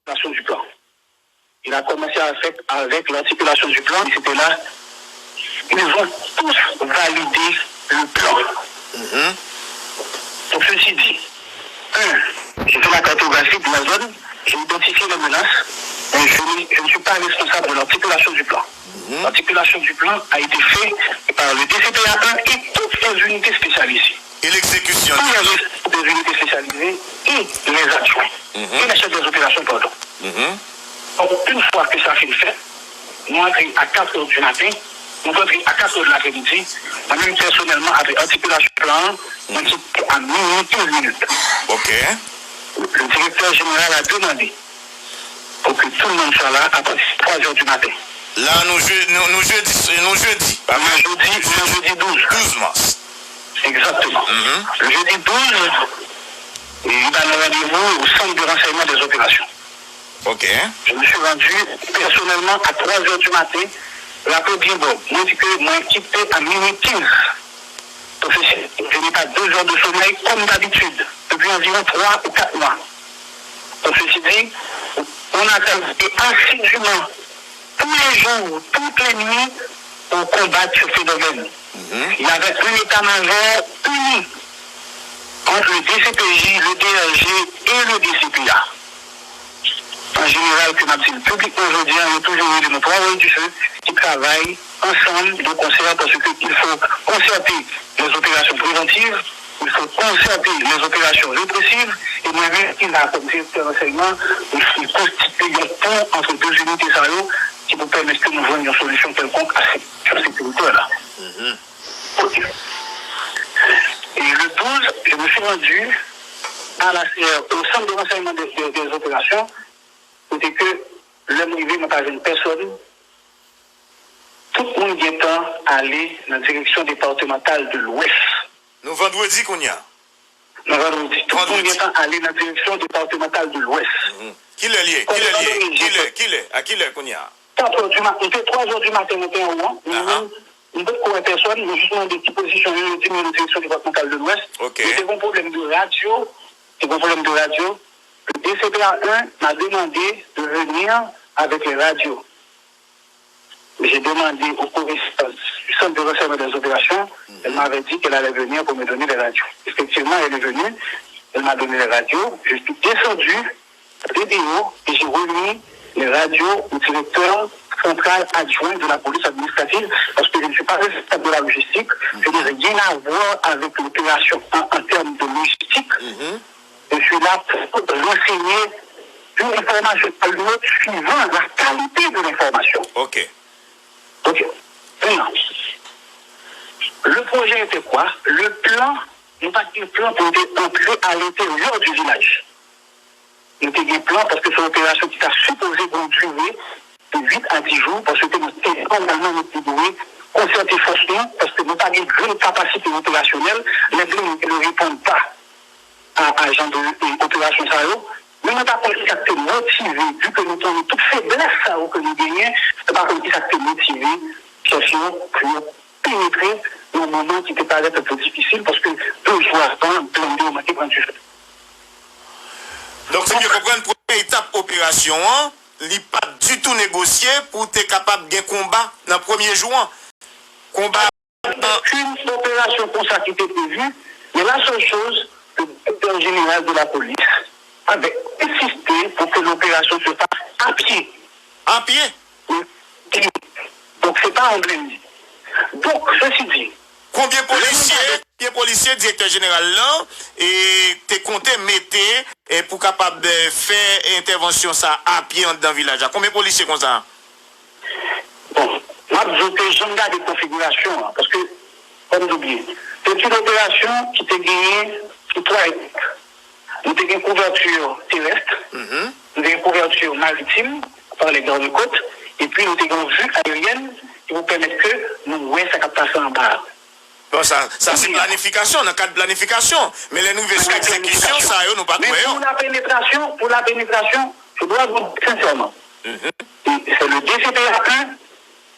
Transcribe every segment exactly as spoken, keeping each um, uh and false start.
l'articulation du plan. Il a commencé avec, avec l'articulation du plan, et c'était là, ils ont tous validé le plan. Donc, ceci dit, un, j'ai fait la cartographie de la zone, j'ai identifié les menaces, mais je ne, je ne suis pas responsable de l'articulation du plan. L'articulation du plan a été faite par le D C P A un et toutes les unités spécialisées. E l'exécution? Tous les responsables des unités spécialisées et les adjoints. Et les chefs des opérations, pardon. Donc, une fois que ça fin fèt, nou antre a kat è di maten, nou antre a kat è de l'après-midi, mwen menm pèsonèlman, apre artikilasyon plan an, mwen kite a minui kenz minit. Ok. Le directeur général a demandé pour que tout le monde soit là à partir de trois heures du matin. La, nou, je, nou, nou jedi, nou jedi. Nou jedi, nou jedi douz. Douz mas. Exactement. Le jeudi douze, il a un rendez-vous au centre de renseignement des opérations. Ok. Je me suis rendu personnellement à trois heures du matin. Rappelez bien, Bob, mwen di ke mwen kite a minui kenz. Professeur, je n'ai pas deux heures de sommeil comme d'habitude depuis environ trois ou quatre mois. Donc, ceci dit, on a travaillé assidûment tous les jours, toutes les nuits, pour combattre ce phénomène. Il y avait un état-major uni entre le D C P J, le D R G et le D C P A. An jeneral, ke m ap di l piblikman jodi a, yo toujou rele nou twa wòy dife ki travay ansanm de konsè, paske il faut concerter les opérations préventives, il faut concerter les opérations répressives, e mwen menm ki la kòm direktè ransèyman, nou konstitye yon pon ant de inite sa yo ki pou pèmèt ke nou jwenn yon solisyon kèlkonk a sitiyasyon sekiritè la. Ok. Et le douze, je me suis rendu à la C R, au centre de renseignement des, des, des opérations, kote ke lè m rive, mwen pa jwenn pèsòn. Tout moun gentan ale nan direksyon depatmantal de Lwès. Nou vandredi kounye a. Nan vandredi. Tout moun gentan ale nan direksyon depatmantal de Lwès. Kilè l ye? Kilè l ye? Kilè? Kilè? A kilè kounye a? Kat è di maten, se twa è di maten mwen te anwo an. Mwen menm, mwen potko wè pèsòn, mwen jis mande ki pozisyon yo, yo di mwen nan direksyon depatmantal de Lwès. Ok. Mwen te gen yon pwoblèm de radyo, te gen yon pwoblèm de radyo. Le D C P A un m'a demandé de venir avec les radios. J'ai demandé au correspondant du centre de renseignement des opérations, elle m'avait dit qu'elle allait venir pour me donner les radios. Effectivement, elle est venue, elle m'a donné les radios. Je suis descendu des bureaux et j'ai remis les radios au directeur central adjoint de la police administrative parce que je ne suis pas responsable de la logistique. Je n'ai rien à voir avec l'opération en, en termes de logistique. Je suis là pour renseigner une information à l'autre suivant la qualité de l'information. Ok. Ok. Maintenant, le projet était quoi? Le plan, nou pa t gen plan pou nou te antre a lenteryè di vilaj. Nou te gen plan paske se yon operasyon ki ta sipoze gen yon dire de uit a dis jou, paske nou te nòmalman nou te dwe konsète fòs nou, paske nou pa gen grenn kapasite operasyonèl, les blindés ne répondent pas a, a jan de, e, operasyon sa yo. Men mwen pa konn kisa k te motive, vi ke nou konnen tout feblès sa yo ke nou genyen, mwen pa konn kisa k te motive chèf yo pou yo penetre nan moman ki te parèt enpe difisil, paske de jou avan, blende yo manke pran dife. Donk, si m byen konprann, premye etap operasyon an, li pa t ditou negosye pou te kapab gen konba nan premye jou an. Konba Aucune opération konsa ki te previ, men la seule chose, le directeur général de la police avait insisté pour que l'opération se fasse à pied. A pye? Donk, se pa an blende. Donk, ceci dit, Konbyen polisye, konbyen polisye direktè jeneral lan e te konte mete e pou kapab e, fè entèvansyon sa a pye anndan vilaj la? Konbyen polisye konsa? Bon, m ap di w ke jan m gade konfigirasyon an, paske, fò m di w byen, se te yon operasyon ki te genyen sou twa etap. Nou te gen kouvèti terès, nou te gen kouvèti maritim, pa les gardes-côtes, epi nou te gen yon vi aeryèn ki pou pèmèt ke nou wè sa k ap pase anba a. Bon, sa, sa se planifikasyon, nan kad planifikasyon. Men lè nou rive sou egzekisyon, sa yo nou pa t wè yo. Men pou la penetrasyon, pou la penetrasyon, je dois vous dire sincèrement, c'est le D C P A un,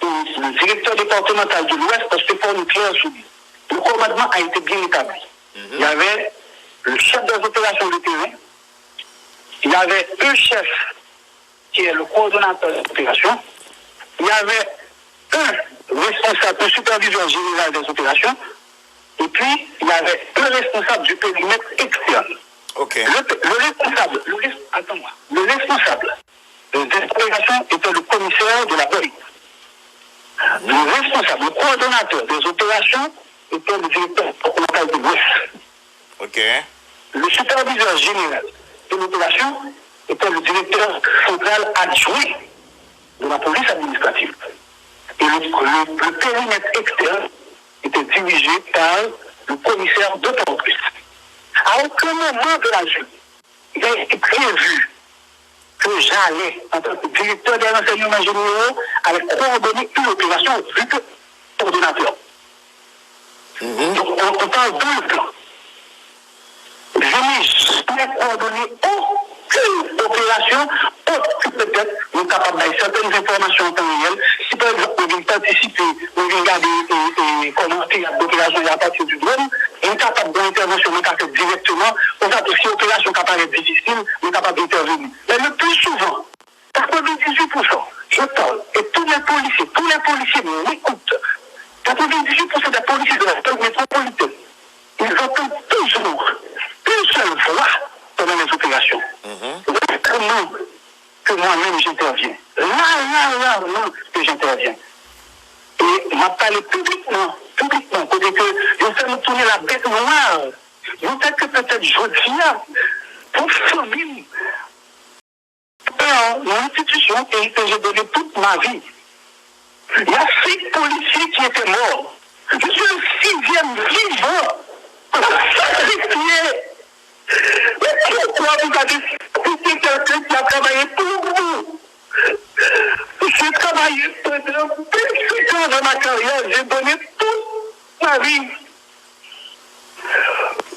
le directeur départemental de l'Ouest, paske fò nou klè sou li. Le commandement a été bien établi. Il y avait le chef des opérations de terrain, il y avait un chef qui est le coordonnateur des opérations, il y avait un responsable, un superviseur général des opérations, et puis il y avait un responsable du périmètre externe. Ok. Le, le responsable, le, res- attends-moi, le responsable des opérations était le commissaire de la police. Le responsable, le coordonnateur des opérations était le directeur départemental de l'Ouest. Ok. Le superviseur général de l'opération était le directeur central adjoint de la police administrative. Et le, le- le périmètre externe était dirigé par le commissaire de Port-au-Prince. À aucun moment de la journée, il a été prévu que j'allais, en tant que directeur des renseignements généraux, aller coordonner une opération, vu que coordonnateur. Donc, on, on parle dans le plan. Je n'ai jamais coordonné aucune opération autre que peut-être nou kapab bay sètèn enfòmasyon an tan reyèl. Si pa egzanp mwen vin patisipe, mwen vin gade e, e, kòman teyat doperasyon yo apati di dwòn, mwen kapab gen entèvansyon mwen ka fè dirèkteman, konsa tou si operasyon ka parèt difisil, mwen kapab entèveni. Men le plus souvent, quatre-vingt-dix-huit pour cent, je parle, et tous les policiers, tous les policiers m'écoutent. Quatre-vingt-dix-huit pour cent des policiers de la zone métropolitaine, ils entendent toujours une seule voix pendant les opérations. Autrement que moi-même j'interviens. Là, là, là, là que j'interviens. E m ap pale piblikman, piblikman, kote ke yo fè nou tounen la bèt nwa. Yo fè ke petèt jodi a, pou fanmi m, Dans l'institution et que j'ai donné toute ma vie. Il y a cinq policiers qui étaient morts. Je suis le sixième vivant. Sacrifié. Mais pourquoi vous avez sacrifié quelqu'un qui a travaillé pour vous? J'ai travaillé pendant vingt-cinq ans de ma carrière, j'ai donné toute ma vie.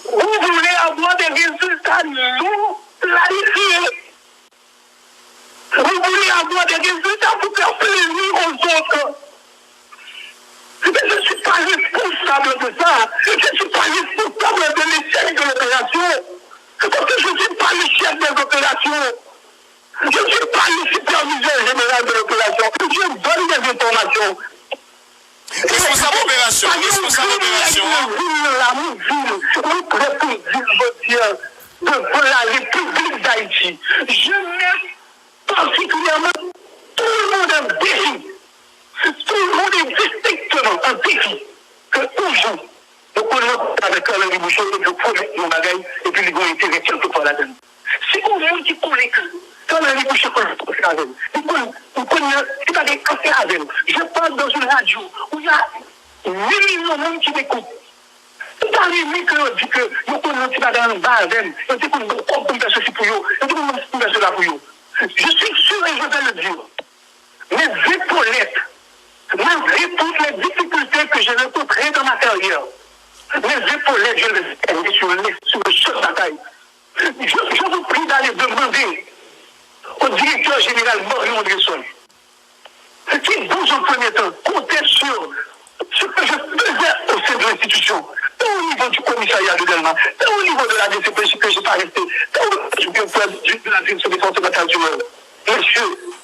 Vous voulez avoir des résultats non planifiés. Vous voulez avoir des résultats pour faire plaisir aux autres. Mais je ne suis pas responsable de ça. Je ne suis pas responsable de l'échec de l'opération. Parce que je ne suis pas le chef des opérations. Je ne suis pas le superviseur général de l'opération. Je donne des informations. Responsab operasyon, responsab operasyon an. Mwen prè pou m di l jodi a devan la Repiblik Dayiti, jenès patikilyèman, tout le monde en défi, tout le monde est distinctement en défi, ke yon jou yo konn rankontre avèk Carl Henry Boucher epi yo pwomèt yon bagay epi li gen yon enterè kèlkeswa ladan l. Si gon moun ki konnen ke Carl Henry Boucher konn rankontre avè l, li konn, li konn nan ti bagay k ap fè avè l, je parle dans une radio où il y a huit millions moun ki m ekout. M ta renmen ke yo di ke yo konn yon ti bagay anba avè m, yo te konn ban m kòb pou m fè sesi pou yo, yo te konn ban m fè sela pou yo. Je suis sûr et je vais le dire. Mes épaulettes, malgré toutes les difficultés que j'ai rencontrées dans ma carrière, mes épaulettes, je les ai sur le, sur le champ de bataille. Je, je vous prie d'aller demander au directeur général Marion Andrésol, qui, dans un premier temps, comptait sur ce que je faisais au sein de l'institution, tant au niveau du commissariat de Dèlma, tant au niveau de la D C P J que j'ai pas resté, tant au niveau du, de la direction départementale du Nord. Monsieur,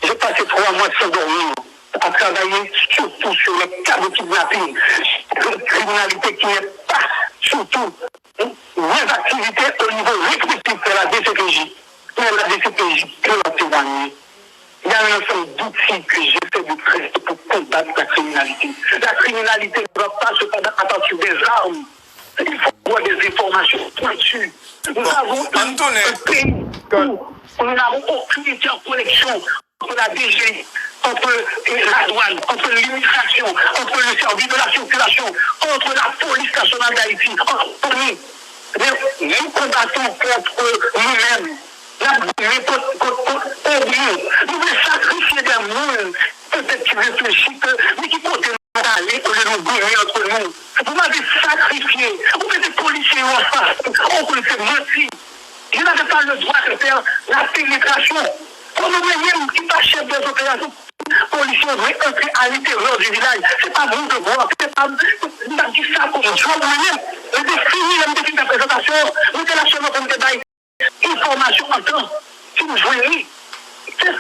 j'ai passé trois mois sans dormir à travailler surtout sur les cas de kidnapping, de criminalité qui n'est pas surtout mes activités au niveau répressif de la D C P J. Mais la D C P J peut en témoigner. Il y a un ensemble d'outils que j'essaie de créer pour combattre la criminalité. La criminalité ne va pas se combattre à partir des armes. Il faut avoir des informations pointues. Nous avons un, un pays où nous n'avons aucune interconnexion entre la D G I, entre la douane, entre l'immigration, entre le service de la circulation, entre la police nationale d'Haïti, entre nous. Men nou konbatan kont nou menm. N ap goumen kont, kont, kont kont nou. Nou vle sakrifye de moun, petèt ki reflechi ke, men ki kote nou prale olye nou goumen antre nou. Vous m'avez sacrifié. Vous mettez policiers en face. Oh, c'est menti. Je n'avais pas le droit de faire la pénétration. Kòman mwen menm ki pa chèf dè zoperasyon, polisye yo dwe antre à l'intérieur du village? Se pa mon devwa, se pa, m t ap di sa kòm djòb mwen menm. Mwen te fini lè m te fin fè prezantasyon an, mwen te la sèlman pou m te bay enfòmasyon antan si m jwenn li. Se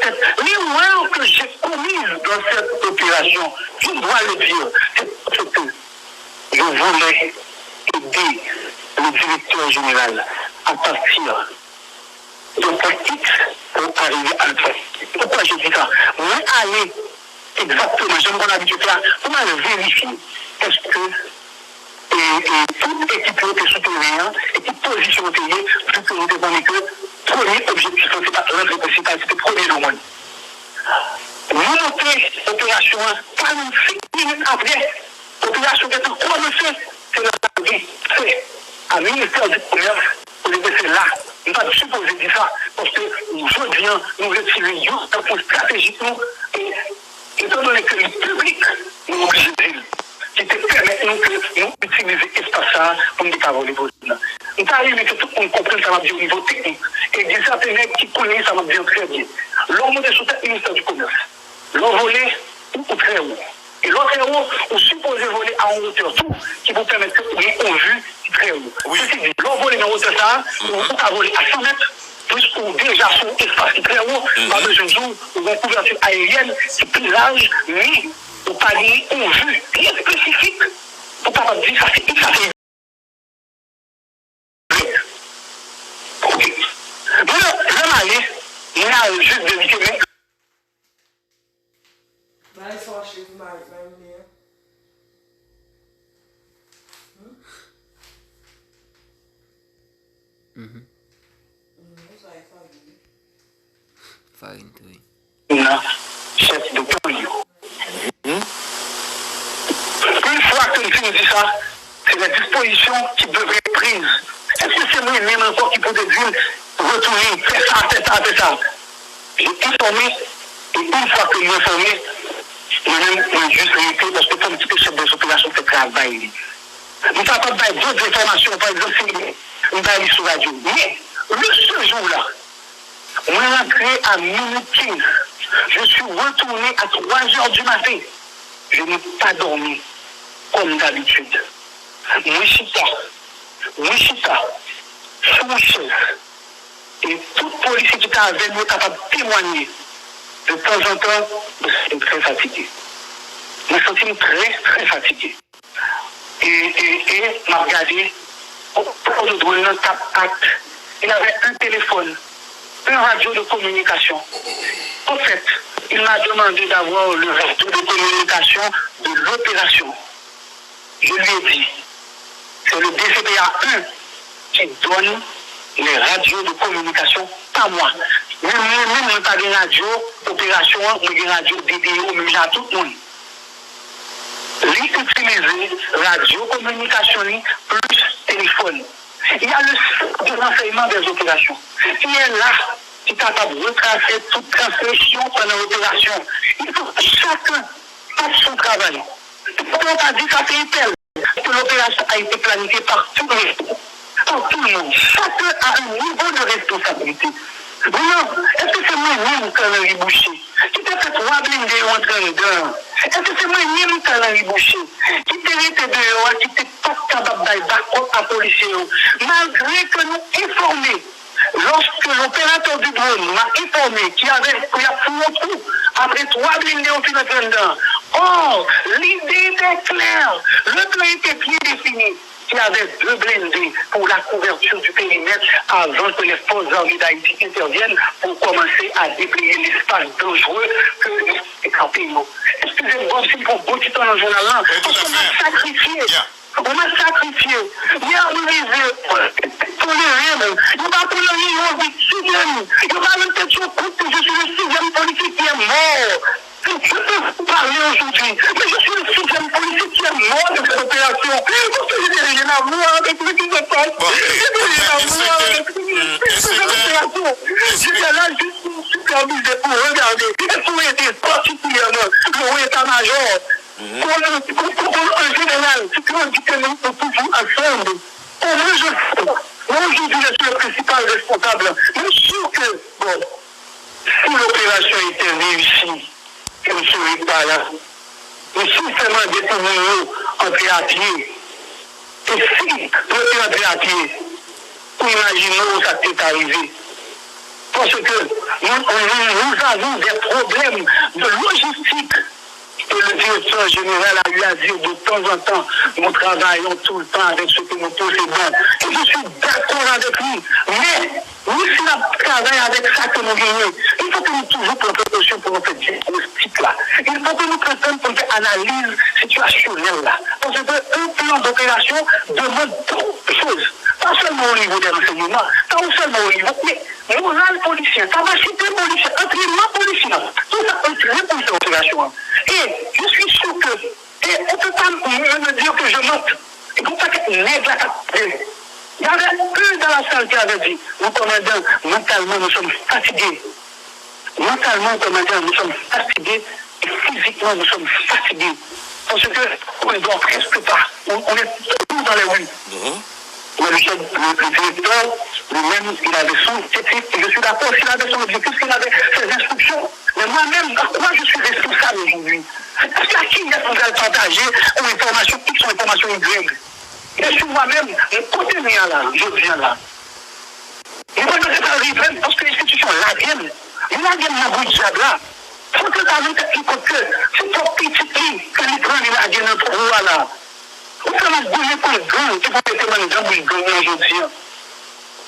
L'erreur que j'ai commise dans cette opération, je dois le dire, c'est parce que je voulais aider le directeur général à partir de tactique pour arriver à la tactique. Pourquoi je dis ça? Mwen ale egzakteman jan m konn abitye fè a, pou m al verifye èske e, e tout ekip yo te sou teren an, e ki pozisyon yo te ye, vu ke nou te konnen ke premye objektif lan, se pa t rantre prensipal, se te premye domòn. Nou monte operasyon an, karannsenk minit apre, operasyon gentan kòmanse, se la lage fè a ministè di komès, olye de se la, m pa t sipoze di sa, paske jodi an, nou retire yon nan pwen estratejik nou, e Etandone ke li piblik, nou oblije di l, ki te pèmèt nou ke nou itilize espas sa a pou n te ka vòle pwodui nou. M ta renmen ke tout moun konprann sa m ap di o nivo teknik. E gen sèten nèg ki konnen sa m ap di an trè byen. Lè w monte sou tèt ministè di komès, lè w vole, ou, ou trè wo. E lè w trè wo, ou sipoze vole a yon wotè tou ki pou pèmèt ke ou gen yon vi ki trè wo. Wi. Sesi di, lè w vole nan wotè sa a, ou, ou ka vole a san mèt, plis ou deja sou espas ki trè wo, m pa bezwen di w, ou gen kouvèti ayeryèn ki pi laj, men ou pa gen yon vi byen espesifik pou kapab di sa se, sa se. Ok. Mwen, lè m ale, mwen al jis verifye, men Bay fache pou mari, mari mounen an. Mhm. Mhm, sa e farin. Farin tou, wi. Nan chèf de gang yo. Mhm. Une fois que m fin di sa, c'est les dispositions qui devraient être prises. Èske se mwen menm ankò ki pou te di m, retounen, fè sa, fè sa, fè sa? J'ai informé, et une fois que m enfòme, mwen menm, mwen jis rete, paske fò m kite chèf dè operasyon fè travay li. M kapab bay dòt enfòmasyon, pa egzanp, si m bay li sou radyo. Men, le ce jour-là, mwen rantre a minui kenz. Je suis retourné à trois heures du matin. Je n'ai pas dormi, comme d'habitude. Mwen chita, mwen chita sou yon chèz. E tout polisye ki te avè m yo kapab temwanye. De tanzantan, mwen santi m trè fatige. Mwen santi m trè, trè fatige. E, e, e, m ap gade, kòm dwòn nan t ap ak, il avait un téléphone, un radio de communication. En fait, il m'a demandé d'avoir le radio de communication de l'opération. Je lui ai dit, c'est le D C P A un qui donne les radios de communication, pas moi. Menm mwen menm, mwen pa gen radyo operasyon an, mwen gen radyo D D O, menm jan ak tout moun. Li itilize radyo kominikasyon li plis telefòn. Il y a le centre de renseignement des opérations qui est là, ki kapab retrase tout transmisyon pandan operasyon. Il faut que chacun fasse son travail. Pou yo pa di sa se entèl. Ke l'opération a été planifiée par tout le monde, par tout le monde. Chacun a un niveau de responsabilité. Bon, èske se mwen menm Carl Henry Boucher ki te fè twa blende yo antre anndan an? Èske se mwen menm Carl Henry Boucher ki te rete deyò a, ki te pa t kapab bay bakòp a polisye yo, malgre ke nou enfòme? Lorsque l'opérateur du drone m'a informé qu'il y avait, qu'il y a fou au trou, après trois blindés au fin de Or, l'idée était claire, le plan était bien défini. Il y avait deux blindés pour la couverture du périmètre avant que les forces armées d'Haïti interviennent pour commencer à déblayer l'espace dangereux que nous fréquentions. Excusez-moi, si pour beaucoup de temps dans le journal là, parce qu'on a sacrifié. Ou mèt sakrifye. Yè, nou rive, tolere m. Yo pa konn anyen, yo anvi tiye m. Yo pa menm tèt yo kout, je suis le sixième policier qui est mort. Je peux vous parler aujourd'hui, mais je suis le sixième policier qui est mort de cette opération. Parce que je n'ai rien à voir avec ce qui se passe. Je n'ai rien à voir avec cette opération. J'étais là juste pour superviser, pour regarder et pour aider particulièrement le haut état-major. Kon, kon, kon, kon, an jeneral, si yo di ke nou, nou toujou ansanm, omwen je sais, moi aujourd'hui je suis le principal responsable. Mwen si ke, bon, si l'opération était réussie, ke m sere pa la, men si w fè mande pou moun yo antre a pye, e si yo te antre a pye, ou imajine w sa k te ka rive. Parce que nous, nous, nous avons des problèmes de logistique. Et le directeur général a eu à dire de temps en temps, nous travaillons tout le temps avec ce que nous possédons. Et je suis d'accord avec lui. Mais nou, si n ap travay avèk sa ke nou genyen, il faut que nous toujours pran précaution pour nous faire diagnostic là. Il faut que nous pran tan pour faire analyse situationnelle là. Parce que un plan d'opération demande beaucoup de choses. Pas seulement au niveau des renseignements, pas seulement au niveau, mais moral policier, capacité policier, entraînement policier, tout ça, entraînement policier opération. Et je suis sûr que, et on peut pas me dire que je mente. E pou pakèt nèg la k ap pale. Il y avait un dans la salle qui avait dit, mon commandant, mentalement nous sommes fatigués. Mentalement, commandant, nous sommes fatigués. Et physiquement, nous sommes fatigués. Parce que on ne dort presque pas. On, on est toujours dans les rues. Mais le chef, le, le directeur, lui-même, il avait son objectif. Et je suis d'accord, s'il avait son objectif, s'il avait ses instructions. Mais moi-même, à quoi je suis responsable aujourd'hui? Est-ce que à qui est-ce que vous allez partager une information X ou information Y? Mesye, mwen menm, kote m ye a la, jodi a la. Mwen pa ta rive m, paske enstitisyon lage m. Yo lage m nan bouch dyab la. Fòk yo ta nan tèt li kont ke se pwòp pitit li ke li pran li lage nan twou a la. Ou fè m ap goumen kont gang ki pou mete m anndan bouch gang nan jodi a.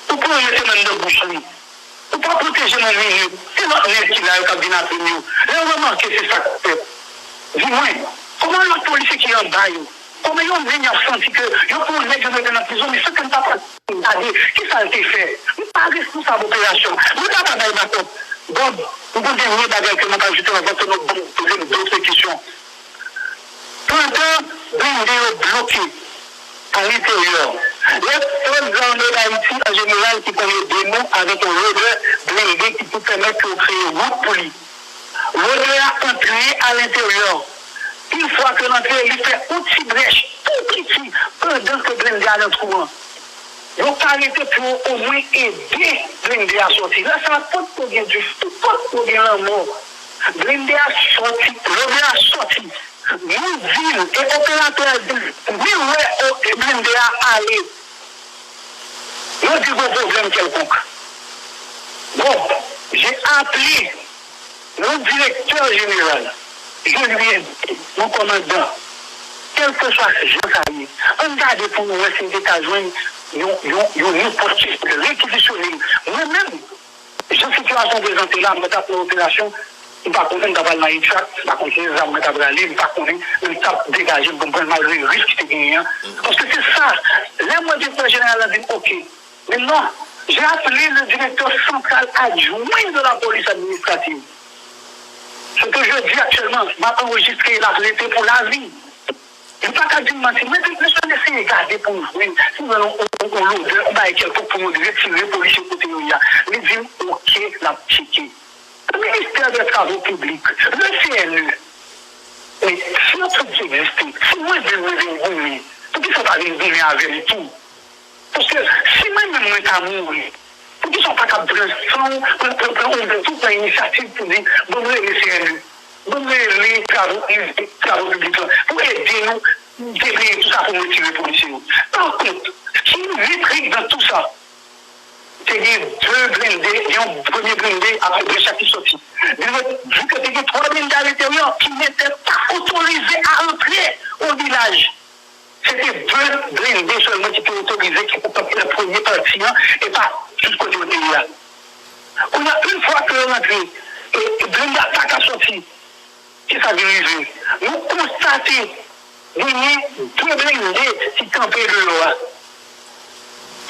Ou pou mete m anndan bouch li. Ou pa pwoteje m yon minit. Se lòt nèg ki la yo k ap vin apre m yo. Lè yo remake se sa k ap fèt. Di mwen, kòman lòt polisye ki anba yo, kòman yo menm y ap santi ke yo pran yon nèg yo mete nan prizon, men san ke m pa pral gade kisa l te fè. M pa responsab operasyon. Mwen pa ka bay bakòp. Bob, m gon dènye bagay ke mwen ka ajoute anvan ke nou ban m poze m dòt kesyon. Pandan blende yo bloke alenteryè, lè fòs zame Dayiti an jeneral ki konn ede nou avèk yon lodè blende ki pou pèmèt yo kreye wout pou li. Lodè a antre alenteryè. Yon fwa ke l antre, li fè yon ti brèch tou piti pandan ke blende a nan twou an. Yo ka rete pou yo omwen ede blende a sòti. Lè sa a, potko gen difè, potko gen lanmò. Blende a sòti, lodè a sòti. Nou di l, e operatè a di l, wi, wè, o, e blende a ale. Yo di gon pwoblèm kèlkonk. Bon, j'ai appelé mon directeur général, je lui ai dit, mon commandant, kèlkeswa jan sa ye, ann gade pou nou wè si n te ka jwenn yon, yon, yon nenpòt ki rekizisyone l. Mwen menm, jan sitiyasyon prezante la, mwen t ap nan operasyon, m pa konnen m ta pral nan Itrak, m pa konn ki zam mwen ta prale, m pa konnen, men m t ap degaje m pou m pran l malgre risk ki te genyen an. Paske se sa, lè mwen direktè jeneral la di m, oke, maintenant, j'ai appelé le directeur central adjoint de la police administrative. Ce que je dis actuellement, m ap anrejistre l ap rete pou lavi. Li pa ka di m manti. Mwen di, mesye, n eseye gade pou n jwenn, si n jwenn yon, yon, yon lodè, yon bagay kèlkonk pou nou retire polisye kote yo ye a. Li di m, oke, l ap tcheke. Le ministère des Travaux Publics, le C N E. Men si yon twoup ki egziste, si mwen menm mwen vin goumen, poukisa w pa vin goumen avè m tou? Paske si mwen menm mwen ta mouri, poukisa w pa t ap pran san w, pran, pran, pran, ou menm tou pran inisyativ pou di, bon, nou rele C N E, bon, nou rele travo, travo piblik lan, pou ede nou debleye tout sa pou nou retire polisye yo? Par kont, ki irit nan tout sa, te gen de blende, yon premye blende, apre brèch la ki sòti. Li di ke te gen twa blende a lenteryè ki menm pa otorize a antre o vilaj. Se te de blende sèlman ki te otorize, ki pou kanpe nan premye pati an, e pa tout kote yo te ye a. Kounye a, yon fwa ke yo rantre, e, e blende a pa ka sòti, kisa ki rive? Nou konstate genyen de blende ki kanpe deyò a.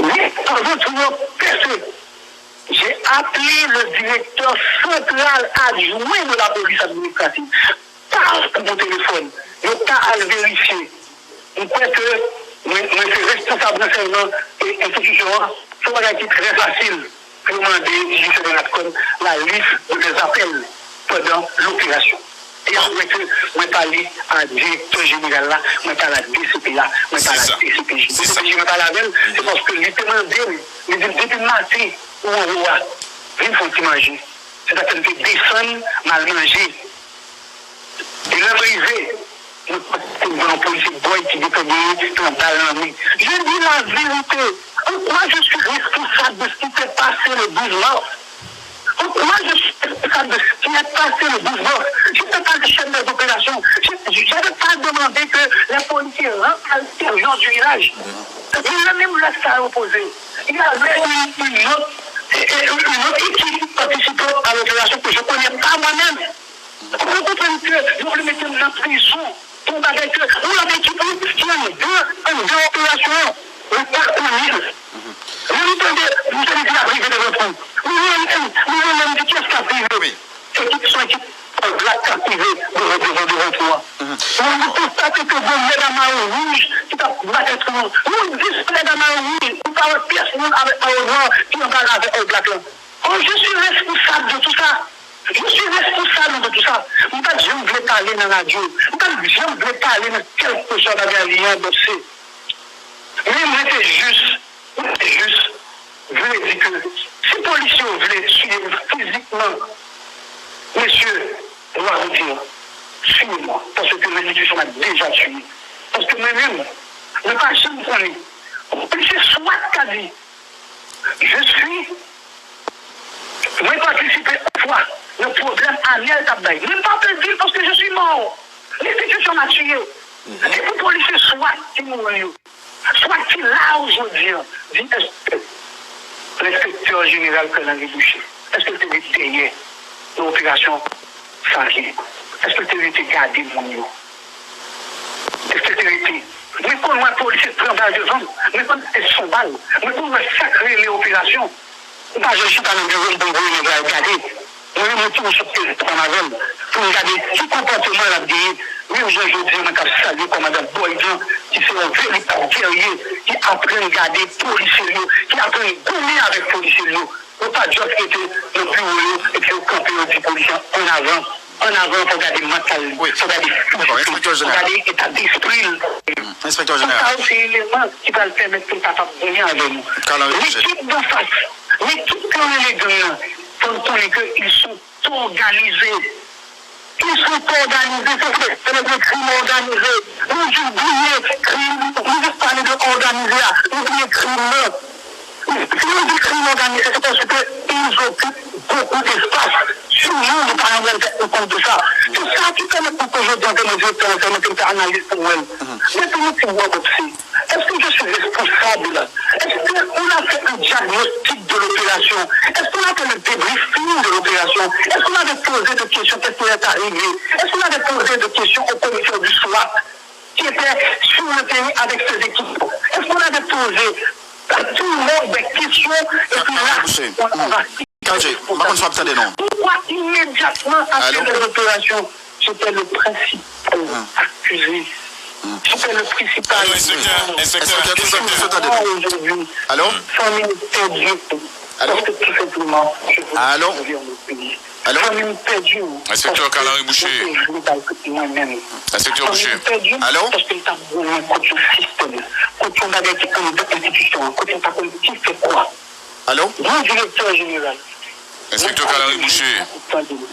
Men, anvan twou an pèse, j'ai appelé le directeur central adjoint de la police administrative. Paf, pou telefòn. Yo ka al verifye. M kwè ke mwen, mwen se responsab ransèyman e enstitisyon an. Se yon bagay ki trè fasil pou yo mande Jisè Bernard Cone la liste de mes appels pendant l'opération. E apre ke mwen pale a direktè jeneral la, mwen pale a D C P a, mwen pale a D C P J. D C P J mwen pale avè l, se paske li te mande m, li di m depi maten ou anwo a, vin fè yon ti manje. Se sa k fè m te desann, m al manje. E lè m rive, mwen konstate m wè yon polisye bòy ki gentan genyen yon bal nan men. Je dis la vérité. En quoi je suis responsable de ce qui s'est passé le douze mars? Moi, je suis responsable de ce qui est passé le douze mars. Je ne peux pas être chef des opérations. Je, je ne peux pas demander que les policiers rentrent à l'intérieur du village. Men nan menm lè sa yo poze, il y avait une, une autre, une autre équipe participant à l'opération que je connais pas moi-même. Ou konprann ke yo vle mete m nan prizon pou yon bagay ke yon lòt ekip wi ki anndan, anndan operasyon an, mwen pa konnen l. Lè m tande, m tande di l ap rive devan tou. Mwen menm, mwen menm, m di kiyès k ap rive? Ekip, se yon ekip All Black k ap rive devan, devan, devan tou an. Mwen konstate ke gen nèg a mayo wouj ki t ap batay tou. Nou dis nèg a mayo wouj, ou pa wè pyès moun avèk mayo nwa ki anba ravè All Black lan. Oh, je suis responsable de tout ça. Je suis responsable de tout ça. M pa t janm vle pale nan radyo. M pa t janm vle pale nan kèlkeswa bagay li an, bon, se. Men m rete jis, m rete jis vle di ke si polisye yo vle tiye m fizikman, mesye, lwa di, suivez-moi, parce que l'institution m'a déjà tué. Paske mwen menm, mwen pa janm konnen. Polisye swat ka di, je suis, mwen patisipe yon fwa nan pwoblèm Ariel t ap bay. Men m pa pe di l paske je suis mort. L'institution m'a tué. Se pou polisye swat ki mouri yo. Swat ki la yo jodi an, di èske lenspektè jeneral Carl Henry Boucher, èske l te ret dèyè nan operasyon Savyen? Èske l te rete gade moun yo? Èske l te rete? Mwen konn wè polisye pran bal devan m. Mwen konn tèt son bal. Mwen konn wè sa k rele operasyon. M pa janm chita nan biwo m pou m voye nèg la al gade. Mwen menm, mwen toujou sou teren ansanm avè l pou m gade ki konpòteman l ap genyen. Menm jan jodi a, mwen t ap salye kòmandan Boyd lan, ki se yon veritab gèrye, ki aprann gade polisye l yo, ki aprann goumen avèk polisye l yo. Yo pa just rete nan biwo yo epi yo kanpe, yo di polisye an, ann avan, ann avan, fò w gade mantal li, fò w gade fizik li, fò w gade eta despri l. Tout sa yo se eleman ki pral pèmèt pou l kapab goumen avè nou. Lekip danfas, lekip ke yo rele gang nan, fò n konnen ke ils sont organisés. Ils sont organisés, se vre, se nèg yo krim òganize. Nou jis bliye krim, nou jis pale de òganize a, nou bliye krim nan. Si nou di krim òganize, se paske ils occupent beaucoup d'espace. Sinon, nou pa t ap rann tèt nou kont de sa. Se sa ki pèmèt pou ke jodi a, ke mwen direktè, ke mwen te fè analiz pou mwen. Depi nou fin wè otopsi, est-ce que je suis responsable? Est-ce qu'on a fait un diagnostic de l'opération? Est-ce qu'on a fait le débriefing de l'opération? Est-ce qu'on avait posé des questions? Qu'est-ce qui est arrivé? Est-ce qu'on avait posé des questions au commissaire du SWAT qui était sur le terrain avec ses équipes? Est-ce qu'on avait posé à tout le monde des questions? Et puis là, on, on va... Kaje, m pa konn si w ap tande non. Pourquoi immédiatement après les opérations, j'étais le principal accusé. J'étais le principal. Alo, enspektè, enspektè. Enspektè, enspektè, enspektè, tande non. Aujourd'hui, alo? Fanmi m pèdi. Alo? Paske tou senpleman, je voulais servir mon pays. Alo? Fanmi m pèdi. Enspektè Carl Henry Boucher. Mwen te vle bay mwen menm. Enspektè Boucher. Fanmi m pèdi. Alo? Paske m t ap goumen kont yon sistèm, kont yon bagay ki anndan enstitisyon an, kote m pa konn ki fè kwa. Alo? Yon direktè jeneral. Enspektè Carl Henry Boucher.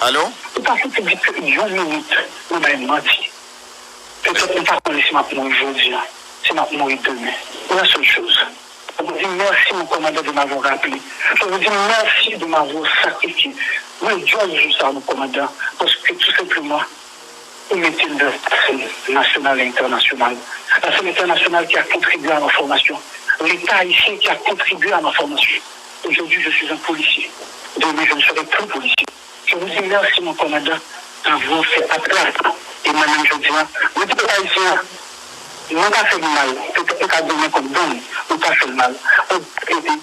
Alo? Ou pa fouti di ke yon minit mwen bay manti. Petèt mwen pa konnen si m ap mouri jodi a, si m ap mouri demen. Yon sèl choz. Je vous dis merci, mon commandant, de m'avoir rappelé. Je vous dis merci de m'avoir sacrifié. Mwen djòl jou sa, mon commandant, paske tou senpleman, ou mete l nan la sèn nasyonal e entènasyonal. La sèn entènasyonal ki a kontribye a ma fòmasyon. Leta ayisyen ki a kontribye a ma fòmasyon. Aujourd'hui, je suis un policier. Demain, je ne serai plus policier. Je vous dis merci, mon commandant, d'avoir fait appel à ça. E mwen menm, jodi a, mwen di pèp ayisyen an, mwen pa fè l mal. Petèt mwen ka goumen kont gang, mwen pa fè l mal. Mwen ede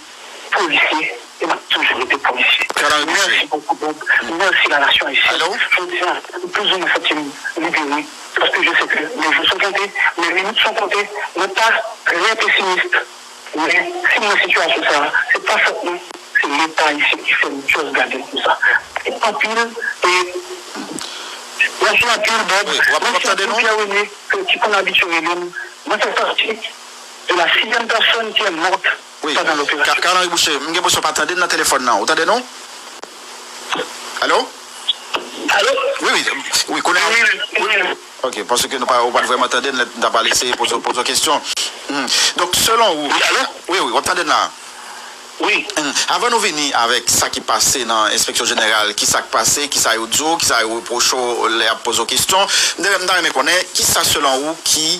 polisye, e m ap toujou rete polisye. Mèsi bokou, Bob. Mèsi la nasyon ayisyen. Jodi a, m plizoumwen santi m libere, paske je sais que mes jours sont comptés, mes minutes sont comptées. Mwen pa trè pesimis, men si m nan sitiyasyon sa a, se pa fòt mwen, se Leta ayisyen ki fè m just gade l konsa. Anpil, e mèsi anpil, Bob. Mèsi anpil, Pierre René, ke, ki konn abitye rele m. Mwen fè pati de la sixième personne qui est morte pendant l'opération. Wi, Carl Henry Boucher, m gen enpresyon w pa tande m nan telefòn nan. Ou tande nou? Alo? Alo? Wi, wi, wi, kounye a. Wi, wi, wi. Ok, paske nou pa, ou pa t vrèman tande n lè n t ap eseye poze, poze w kesyon. Hmm. Donk, selon ou... Wi, alo? Wi, wi, w ap tande n la. Wi. Avan nou vini avèk sa ki pase nan enspeksyon jeneral, ki sa k pase, ki sa yo di w, ki sa yo repwoche w lè y ap poze w kesyon, m ta renmen konnen ki sa selon ou ki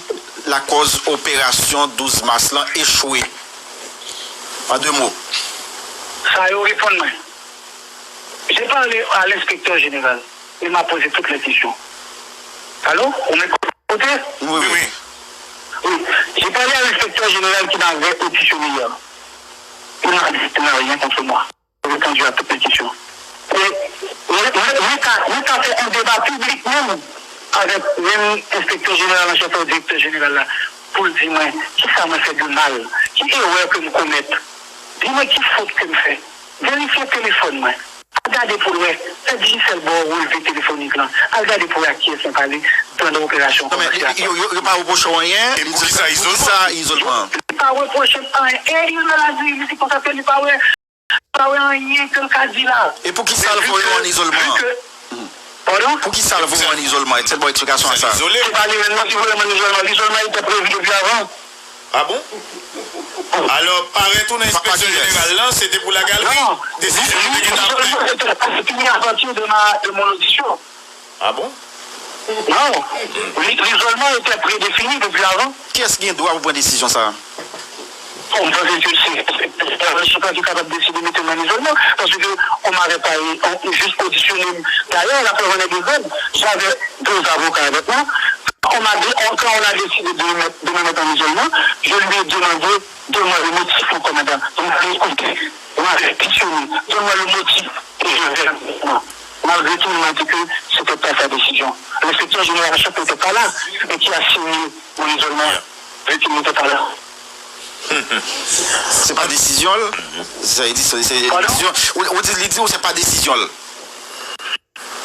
lakòz operasyon douz mas lan echwe? An de mo. Sa yo reponn mwen. J'ai parlé à l'inspecteur général. Il m'a posé toutes les questions. Allô? Ou m'écoutez? Oui, oui. Oui. J'ai parlé à l'inspecteur général qui m'avait auditionné hier. Il m'a dit qu'il n'a rien contre moi. J'ai répondu à toutes les questions. E mwen ka fè yon deba piblik menm avèk menm enspektè jeneral an chèf ak direktè jeneral la pou l di mwen kisa mwen fè de mal, ki erè ke m komèt, di mwen ki fot ke m fè, verifye telefòn mwen, al gade pou l wè, fè Digicel ba w relve telefonik lan, al gade pou w wè ak kiyès mwen pale pandan operasyon komèsyal. Yo pa repwoche w anyen. E poukisa izolman? Li pa repwoche m anyen. E li nan la di li di konsa ke li pa wè. Pa wè anyen ke l ka di la. E poukisa l voye w ann izolman? Padon? Poukisa l voye w ann izolman? Èske l ba w eksplikasyon a sa? Se pa li menm non ki voye m ann izolman. Lizolman li te previ depi avan. Ah bon? Alò, parèt ou nan enspeksyon jeneral lan, se te pou lagal ri? Desizyon ou te gentan pran? Lizolman se te fini à partir de ma de mon audition. Ah bon? Non. Lizolman te predefini depi avan. Kiyès ki gen dwa pou pran desizyon sa a? Bon, m panse ke se se pa ki kapab deside mete m nan izolman, paske on m'avait pas on jis odisyone m. Dayè, la preuve en est de zèb, j'avais deux avocats avec moi. On m'a dit, on, quand on a décidé de me mettre, de me mettre en isolement, je lui ai demandé, donne-moi le motif, mon commandant. Vous m'avez écouté, vous m'avez questionné, donne-moi le motif et je vais en isolement. Malgré tout, il m'a dit que c'était pas sa décision. L'inspecteur général en chef n'était pas là, mais qui a signé mon isolement, vu qu'il n'était pas là. Se pa desizyon l? Sa vle di se desizyon ou di li di ou se pa desizyon l?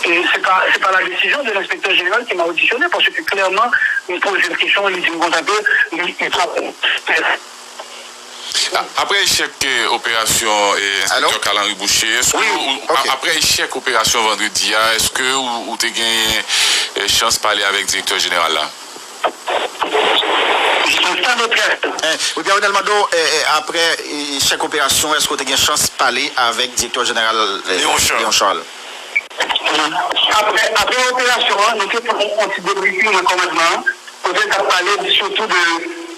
Et c'est pas, c'est pas la décision de l'inspecteur général qui m'a auditionné, parce que clairement, il me pose une question, il dit comme ça, il, il Aprè echèk operasyon enspektè Carl Henry Boucher, èske ou, aprè echèk operasyon vandredi a, èske ou, ou te genyen chans pale avèk direktè jeneral la? Wi, Pierre Renel mande w, aprè echèk operasyon, èske w te gen chans pale avèk direktè jeneral Léon Charles? Apre, apre operasyon an, nou te fè yon, yon ti debriefing nan kòmandman an, kote n t ap pale sitou de,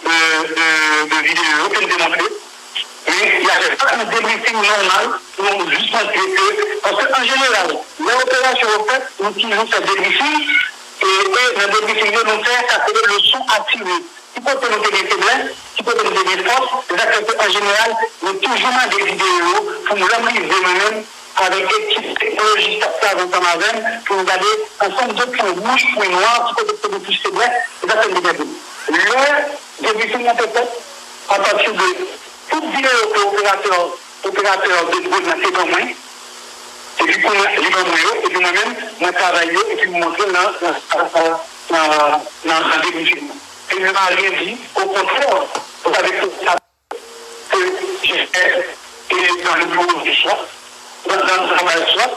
de, de, de videyo ke n te montre. Men, y avè pa yon debriefing nòmal pou nou jis montre ke, paske an jeneral, lè operasyon yo fèt, nou toujou fè debriefing, e, e nan debriefing yo, nou fè sa k rele leson a tire. Ki kote nou te gen feblès, ki kote nou te gen fòs, se sa k fè ke an jeneral, nou toujou mande videyo yo pou lè m rive mwen menm avèk ekip teknolojis k ap travay ansanm avè m pou nou gade ansanm de pwen wouj, pwen nwa, ki kote ki te gen plis feblès, se sa k fè m te gade. Lè debriefing nan te fèt, apati de tout videyo ke operatè, operatè de drone nan te ban mwen, epi kounye a, li ban mwen yo, epi mwen menm, mwen travay yo, epi m montre l nan, nan, nan, nan, nan debriefing nan. Et il ne m'a rien dit. Au contraire, vous savez que ça, que j'ai fait, et dans le bureau du soir, dans, dans le travail soir,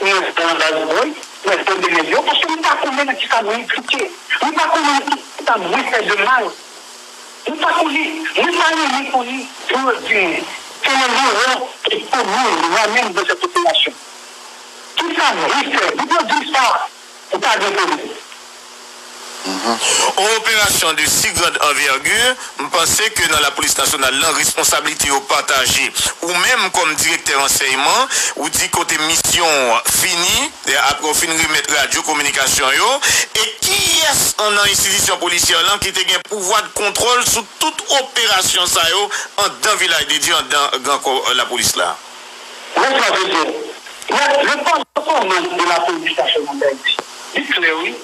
dans la base boy, dans le fond de mes yeux, parce que je ne pas combien de ça m'a impliqué. Je ne pas combien de ça m'a fait de mal. Je ne pas connu, je ne pas aimé connu pour le dire. C'est un erreur qui pour nous, moi-même, de cette opération. Tout ça, je fais. Je ne dis pas. Ou pa gen polis. Yon operasyon de si grand anvègi, m panse ke nan lapolis nasyonal lan, responsablite yo pataje. Ou menm, kòm direktè ransèyman, ou di kote misyon w fini, apre w fin remèt radyo kominikasyon yo, e kiyès nan enstitisyon polisyè lan ki te gen pouvwa de kontwòl sou tout operasyon sa yo anndan Vilaj de Dye, anndan gran kò lapolis la? Laisse-moi te dire, le, le poste de commande de la police nationale d'Haïti, dites-le, oui.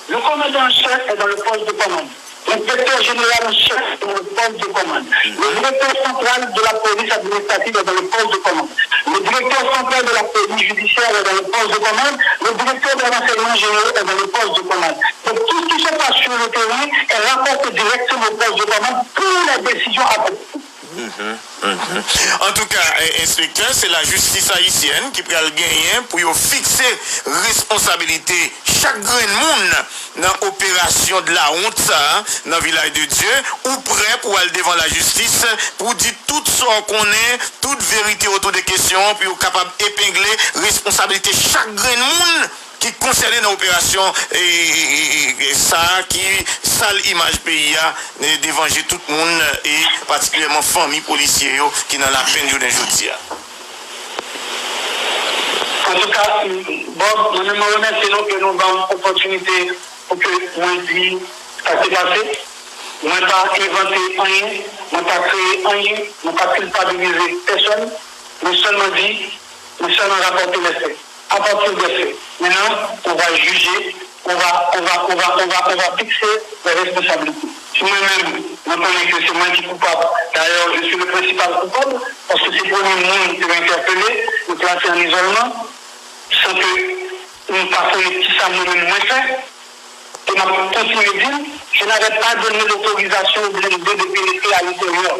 Le commandant en chef est dans le poste de commande. L'inspecteur général en chef est dans le poste de commande. Le directeur central de la police administrative est dans le poste de commande. Le directeur central de la police judiciaire est dans le poste de commande. Le directeur des renseignements généraux est dans le poste de commande. Donc tout ce qui se passe sur le terrain est rapporté directement au poste de commande pour les décisions à prendre. Antouka, enspektè, se lajistis ayisyèn ki pral genyen pou yo fikse responsabilite chak grenn moun nan operasyon de la wont sa a nan Vilaj de Dye. Ou prè pou al devan lajistis pou di tout sa w konnen, tout verite otou de kesyon an, pou yo kapab epengle responsabilite chak grenn moun ki konsène nan operasyon e, e, e, e, sa a ki sal imaj peyi a e, devan je tout moun e patikilyèman fanmi polisye yo ki nan lapenn jounen jodi a. Antouka, Bob, mwen menm mwen remèsye nou ke nou ban m opòtinite pou ke mwen di sa ki pase. Mwen pa envante anyen, mwen pa kreye anyen, mwen pa kilpabilize pèsonn. Mwen sèlman di, mwen sèlman rapòte lè fè. À partir des faits, maintenant, on va juger, on va, on va, on va, on va, on va fixer les responsabilités. Si mwen menm, mwen konnen ke se mwen ki koupab, dayè, je suis le principal coupable, paske se premye moun ki entèpele, nou plase an izolman, san ke nou pa konnen kisa mwen menm mwen fè, e m ap kontinye di l, je n'avais pas donné l'autorisation au blindé de pénétrer à l'intérieur.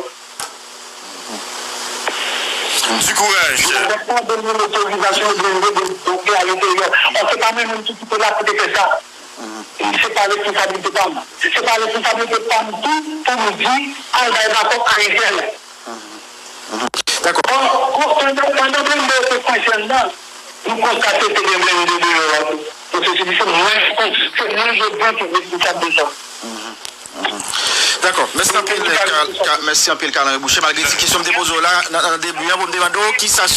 Du courage. Mwen pa donn nou lotorizasyon de de de de a lenteryè. Paske pa mwen menm ki kite la pou te fè sa. Se pa responsablite pa m. Se pa responsablite pa m tou pou m di al bay bakòp a entèl. Dakò. Pandan pandan blende yo te kwense anndan, nou konstate te gen blende deyò a tou. Donk se di se mwen, se mwen jodi an ki responsab de sa. Dakò. Mèsi anpil, Ka- Ka- mèsi anpil, Carl Henry Boucher. Malgre ti kesyon m te poze w la nan nan debi an pou m te mande w kisa